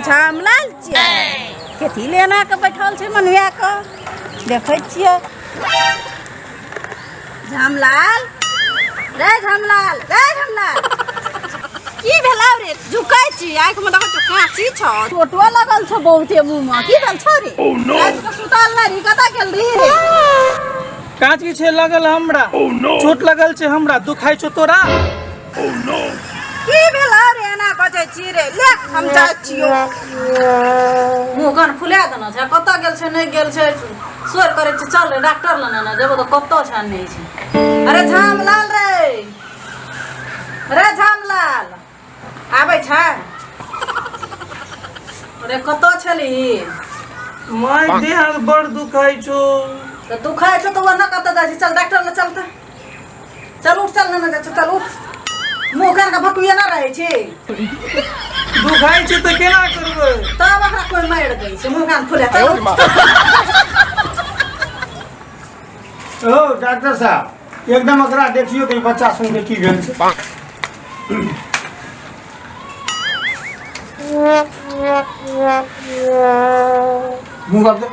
झामलाल छियै कथी ले एना कऽ बैठल छै मनुआ कऽ देखै छियै झामलाल रे झामलाल रे झामलाल की भेलौ रे झुकै छी आँखिमे देखै छौ काँची छौ चोटो लगल छौ बहुते मुँहमे की भेल छौ रे राति कऽ सुतल नहि रही कतऽ गेल रही रे काची छै लगल हमरा चोट लगल छै हमरा दुखाइ छौ तोरा की भेलौ रे एना बजै छी रे ले हम जाइ छियौ मुँह कान फुला देने छै कतऽ गेल छै नहि गेल छै शोर करै छै चल रे डॉक्टर लग ने जेबो तऽ कतऽ छै नहि छै अरे झामलाल रे रे झामलाल आबै छै अरे कतऽ छली माय देह हाथ बड़ दुखाइ छौ तऽ दुखाइ छौ तऽ ओना कतऽ जाइ छै चल डॉक्टर लग चल तऽ चल उठ चल ने जाइ चल उठ मुँह कान के भकुए ना रहै छी दुखाइ छै तऽ केना करबै तब ओकरा कोइ मारि दै छै मुँह कान फुले चल उठ। ओ डॉक्टर साहब एकदम एकरा देखियौ तऽ ई बच्चा सुन के की भेल छै मुँह कर दे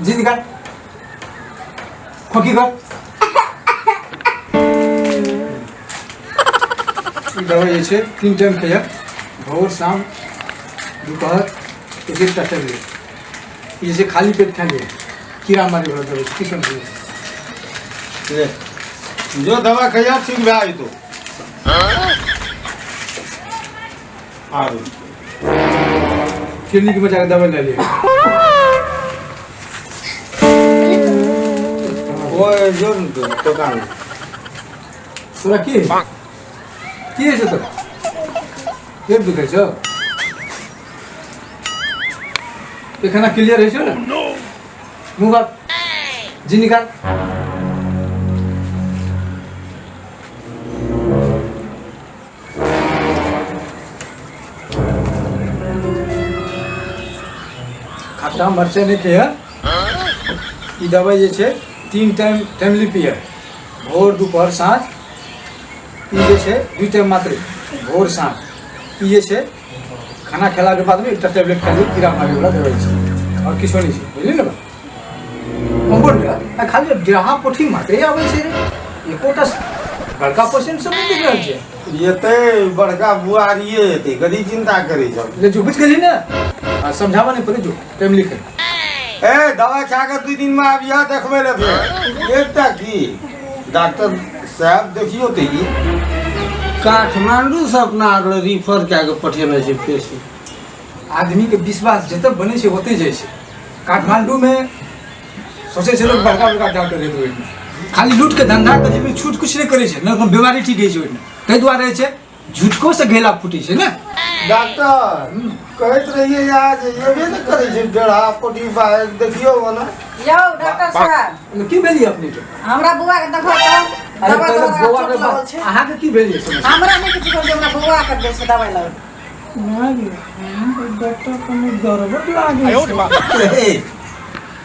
जी निकाल खोकी कर ई दवाइ जे छै तीन टाइम खइहे भोर शाम दुपहर एक एकटा टैबलेट ई जे छै खाली पेट खा लिअ कीड़ा मारे वाला दवाइ छै की समझलियै ले, जो दवा खइया ठीक भए जेतौ आरू क्लिनिक में जाके दवाइ लए लिअ ओए जो ने तू दोकान तोरा की होइ की होइ छौ तोरा पेट दुखै छौ पैखाना क्लियर होइ छौ ने मुँह बात जी निकाल खट्टा मरचाइ नहि खइहे ई दवाइ जे छै तीन टाइम टाइमली पियह भोर दुपहर साँझ ई जे छै दू टाइम मात्र भोर साँझ ई जे छै खाना खेलाके बादमे एकटा टेबलेट खा लिअ कीड़ा मारैवला दवाइ छै आओर किछो नहि छै बुझलियै ने कम्पाउंडर आ खाली डेढ़ा पोठी मात्रे आबै छै रे एकोटा बड़का पेशेंट सब नहि देख रहल छै एतै बड़का बुआरिये एतै कथी चिंता करै छौ ले जो बुझि गेली ने आ समझाबऽ नहि पड़े जो टाइम लिखे ए दवा खा कऽ दू दिन मे आबिह देखबै लए फेर एकटा की डॉक्टर साहब देखियौ तऽ ई काठमांडू से अपना आर लए रिफर कए कऽ पठेने छै पेशेंट आदमीके विश्वास जतऽ बनै छै ओतहि जाइ छै काठमांडूमे सोचै छै लोक बड़का बड़का डॉक्टर हेतै ओहिमे खाली लूटके धंधा करै छै छूट किछु नहि करै छै ने कोनो बीमारी ठीक होइ छै ओहिमे ताहि दुआरे छै झूठको से घैला फूटै छै ने डॉक्टर कहैत रहियै यहाँ जे एबे ने करै छै बेड़ा पोटी बाहर देखियौ ओना यौ डॉक्टर साहब की भेल अपने के हमरा बौआ के देखो तऽ अरे दवाइ पहिले दवाइ बौआ चोट के लगल बात छै अहाँके की भेल समस्या हमरा नहि किछु भेल छै हमरा बौआ के दै छै दवाइ लगल डॉक्टर कोनो गड़बड़ लागै छै हे,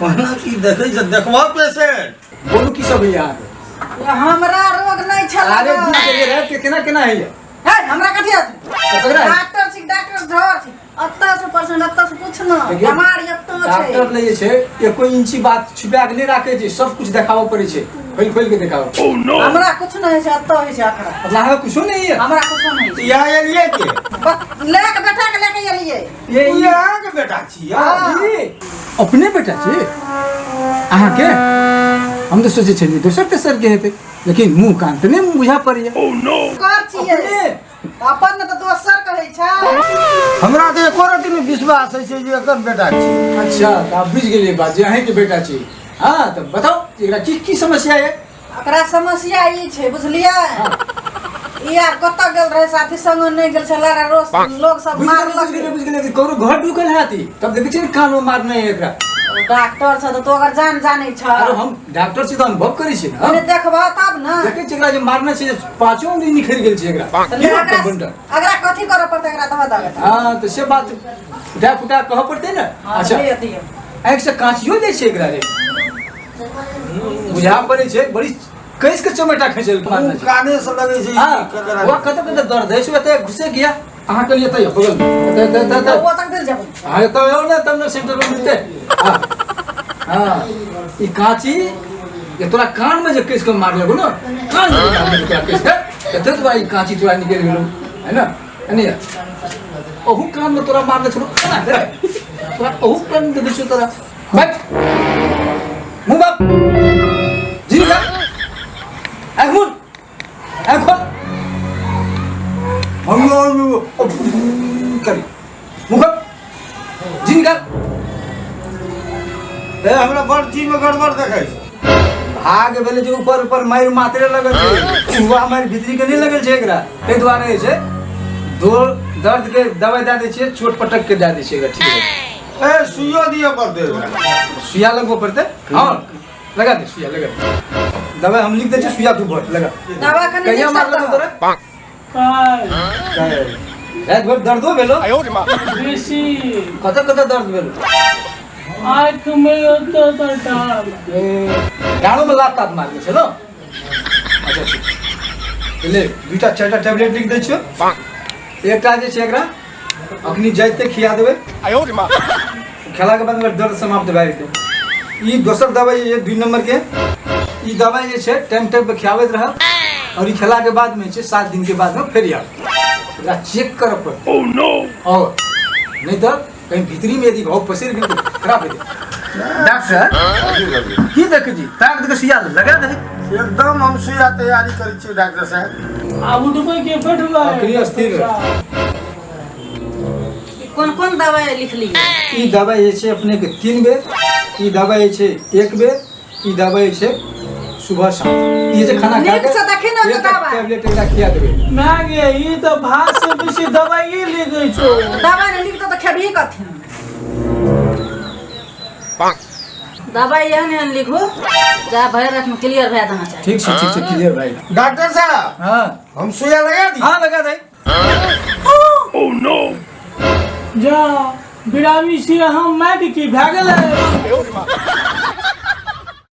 ओना की देखै छै देखबह पेशेंट बोलू की सब होइया अहाँके हमरा रोग नहि छल अरे बुझि गेलियै राति के केना केना होइया हे हमरा कथी हत ककरा है? डॉक्टर छी डॉक्टर झर छी अतऽ से परसेंट अतऽ से कुछ न देखियौ, बीमारी अतऽ छै डॉक्टर ले जे छै एको इंची बात छुपा के नहि राखै छै सब कुछ देखाबऽ पड़ै छै खोलि खोलि के देखाबऽ हमरा कुछ नहि होइ छै अतऽ होइ छै अखरा मतलब अहाँके कुछो नहि यऽ हमरा कुछो नहि होइ तऽ यहाँ एलियै के छै ले के बेटा के लेके एलियै ये ई अहाँके बेटा छियै ई अपने बेटा छी अहाँके हम तऽ सोचै छलियै दोसर तेसर के हेतै लेकिन मुँह कान तऽ नहि बुझा पड़ैया कर छियै अपने अपन ने तऽ दोसर कहै छै हमरा तऽ एको रति नहि विश्वास होइ छै जे एकर बेटा छी अच्छा तऽ आब बुझि गेलियै बात जे अहीँके बेटा छी हँ तऽ बताउ एकरा की की समस्या यऽ ओकरा समस्या ई छै बुझलियै ई आब कतऽ गेल रहे साथी संग नहि गेल छलै रोज लोग सब बुझि गेलियै मारलक बुझि गेलियै बुझि गेलियै कि ककरो घर ढुकल हैत ई तब देखै छियै ने कानमे मारने है एकरा डॉक्टर छै तऽ तू ओकर जान जानै छ आरो हम डॉक्टर छी तऽ अनुभव करै छी ने ओने देखबह तब ने देखै छियै एकरा जे मारने छै जे पाँचो उंगली निखरि गेल छै एकरा तऽ की ले बात एकरा बंडल एकरा कथी करऽ पड़तै एकरा दह दह हँ तऽ से बात फुटा फुटा कहऽ पड़तै ने अच्छा आँखि से काँचियो दै छै एकरा रे बुझा पड़ै छै बड़ी कैस के चमेटा खींचल मारने छै काने से लगै छै हाँ वह कतऽ कतऽ दर्द है से एतऽ घुसे गया अहाँ के लिए तऽ बगल में एतऽ एतऽ एतऽ ओ तक दिल जाबो अहाँ तब आउ ने तब ने सेंटर में मिलते। हाँ हाँ, ई कांची जे तोरा कान में जे कस के मारलको ने, कान में जे मारलको तोरा कस के, तऽ तोरा ई कांची तोरा निकलि गेलो है ना? है ने? ओहू कान में तोरा मारने छलो केना रे? तोरा ओहू कान में देखै छियौ तोरा। बैठ मुँह बाप जी का आँख मुन आँख खोल भगवान करी मुँह खोल जी निकाल। ए हमरा बड़ चीज में गड़बड़ देखै छै। भाग भेलै जे ऊपर ऊपर मारि मात्रे लगल छै, चूहा मारि भीतरी के नहि लगल छै एकरा, ताहि दुआरे जे छै दो दर्द के दवाइ दए दै छियै, चोट पटक के दए दै छियै एकरा, ठीक है। ए सुइयो दिअ पड़तै एकरा। सुइया लगबऽ पड़तै? हँ लगा दे, सुइया लगा दे, दवाइ हम लिख दै छियै, सुइया तू भर लगा। दवा कनि कहिया नीक सँ मारलको दहक। तोरा? काल्हि। राति भरि दर्दो भेलो? बेसी। कतऽ कतऽ दर्द भेलो? आँखि में ओतऽ तऽ डाँड़। डाँड़ो में लात तात मारने छलो? अच्छा ठीक, ले दुईटा चारिटा टैबलेट लिख दै छियौ, एकटा जे छै एकरा अखनी जाइते खिया देबै, खेलाके बाद ओकर दर्द समाप्त भए जेतै। ई दोसर दवाइ जे 2 नंबर के, ई दवाइ जे छै टाइम टाइम पर खियाबैत रहब, और ई खेलाके बाद में छै 7 दिन के बाद में फेर आयब, एकरा चेक करऽ पड़तै। और नहीं तऽ कहीं भीतरी में यदि घाव पसरि गेल तऽ खराब हेतै। डॉक्टर की देखै छी? ताक देख सुइया लगा दे। एकदम हम सुइया तैयारी करै छियै डॉक्टर साहब। आब उठबै के बैठबै? अखनी स्थिर रह। कोन कोन दवाइ लिखलियै? ई दवाइ जे छै अपने के 3 बेर, ई दवाइ जे छै 1 बेर, ई दवाइ जे छै सुबह शाम। ई जे खाना खा नीक के से देखी ने एकटा दवाइ। टैबलेट एकरा खिया देबै। माय गे, ई तऽ भात से बेसी दवाइए लिखै छौ। दवाइ नहि लिखतौ तऽ खेबही कथी? दवाइ एहन एहन लिखू जा भरि रातिमे क्लियर भए जाना चाही। ठीक छै, ठीक छै, क्लियर भाई। डॉक्टर साहब हाँ हम सुइया लगा दी? हाँ लगा दे। जा बिरामी से हम मारि की भए गेलै।